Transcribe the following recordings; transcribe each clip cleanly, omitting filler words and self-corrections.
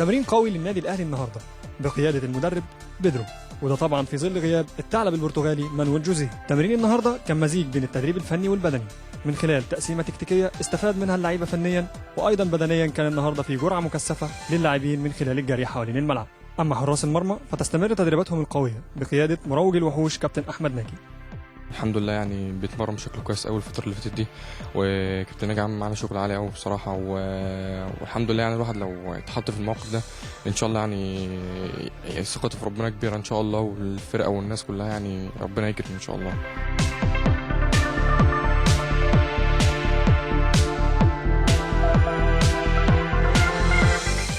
تمرين قوي للنادي الأهلي النهارده بقيادة المدرب بيدرو، وده طبعا في ظل غياب الثعلب البرتغالي مانويل جوزيه. تمرين النهارده كان مزيج بين التدريب الفني والبدني من خلال تقسيمة تكتيكية استفاد منها اللعيبة فنيا وأيضا بدنيا. كان النهارده في جرعة مكثفة للاعبين من خلال الجري حوالين الملعب. أما حراس المرمى فتستمر تدريباتهم القوية بقيادة مروج الوحوش كابتن أحمد ناجي. الحمد لله يعني بيتمرن بشكل كويس قوي الفترة اللي فاتت دي، وكابتن ناجي عامل معانا شغل عالي قوي بصراحة، والحمد لله يعني الواحد لو اتحط في الموقف ده ان شاء الله يعني ثقته في ربنا كبيرة ان شاء الله، والفرقة والناس كلها يعني ربنا يكرم ان شاء الله.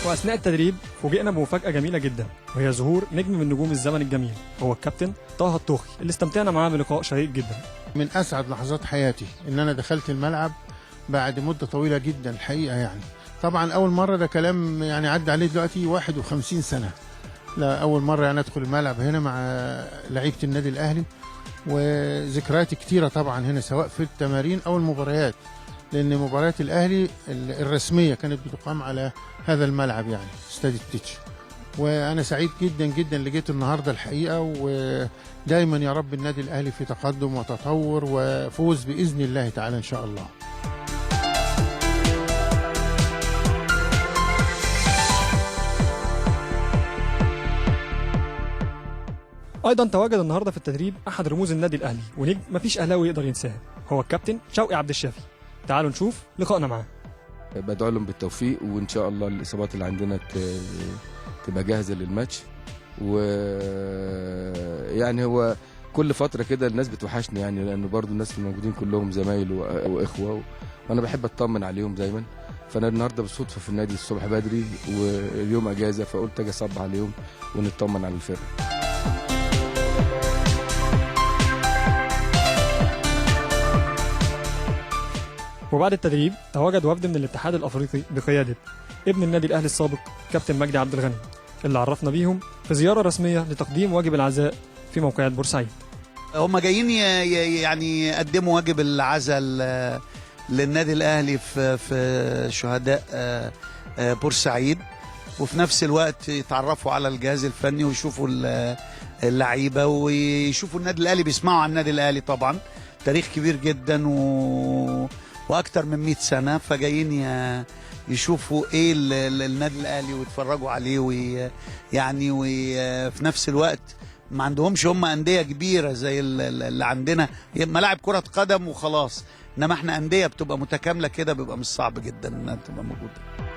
وأثناء التدريب فوجئنا بمفاجأة جميلة جدا، وهي ظهور نجم من نجوم الزمن الجميل هو الكابتن طه الطوخي، اللي استمتعنا معاه بلقاء شيق جدا. من أسعد لحظات حياتي إن أنا دخلت الملعب بعد مدة طويلة جدا الحقيقة. يعني طبعا أول مرة، ده كلام يعني عدى عليه دلوقتي 51 سنة، لا أول مرة يعني أدخل الملعب هنا مع لعيبة النادي الأهلي، وذكريات كتيرة طبعا هنا سواء في التمارين أو المباريات، لأن مباريات الأهلي الرسمية كانت بتقام على هذا الملعب يعني استاد التتش. وأنا سعيد جدا جدا اللي جيت النهاردة الحقيقة، ودايما يا رب النادي الأهلي في تقدم وتطور وفوز بإذن الله تعالى إن شاء الله. أيضا تواجد النهاردة في التدريب أحد رموز النادي الأهلي ونجم مفيش أهلاوي يقدر ينساه، هو الكابتن شوقي عبد الشافي. تعالوا نشوف لقائنا معاه. بدعو لهم بالتوفيق، وان شاء الله الاصابات اللي عندنا تبقى جاهزة للماتش. ويعني هو كل فترة كده الناس بتوحشني يعني، لانه برضو الناس الموجودين كلهم زمايل واخوه، وانا بحب اطمن عليهم دايما. فانا النهارده بالصدفة في النادي الصبح بدري واليوم اجازه، فقلت اجي اصب عليهم ونطمن على الفرقة. وبعد التدريب تواجد وفد من الاتحاد الافريقي بقيادة ابن النادي الاهلي السابق كابتن مجدي عبد الغني، اللي عرفنا بيهم في زيارة رسمية لتقديم واجب العزاء في موقعة بورسعيد. هم جايين يعني يقدموا واجب العزاء للنادي الاهلي في شهداء بورسعيد، وفي نفس الوقت يتعرفوا على الجهاز الفني ويشوفوا اللعيبة ويشوفوا النادي الاهلي، بيسمعوا عن النادي الاهلي طبعا تاريخ كبير جدا واكتر من 100 سنة، فجايين يشوفوا ايه النادي الاهلي ويتفرجوا عليه، ويعني وفي نفس الوقت ما عندهمش هم اندية كبيرة زي اللي عندنا، ملاعب كره قدم وخلاص، انما احنا اندية بتبقى متكاملة كده، بيبقى مش صعب جدا انها تبقى موجودة.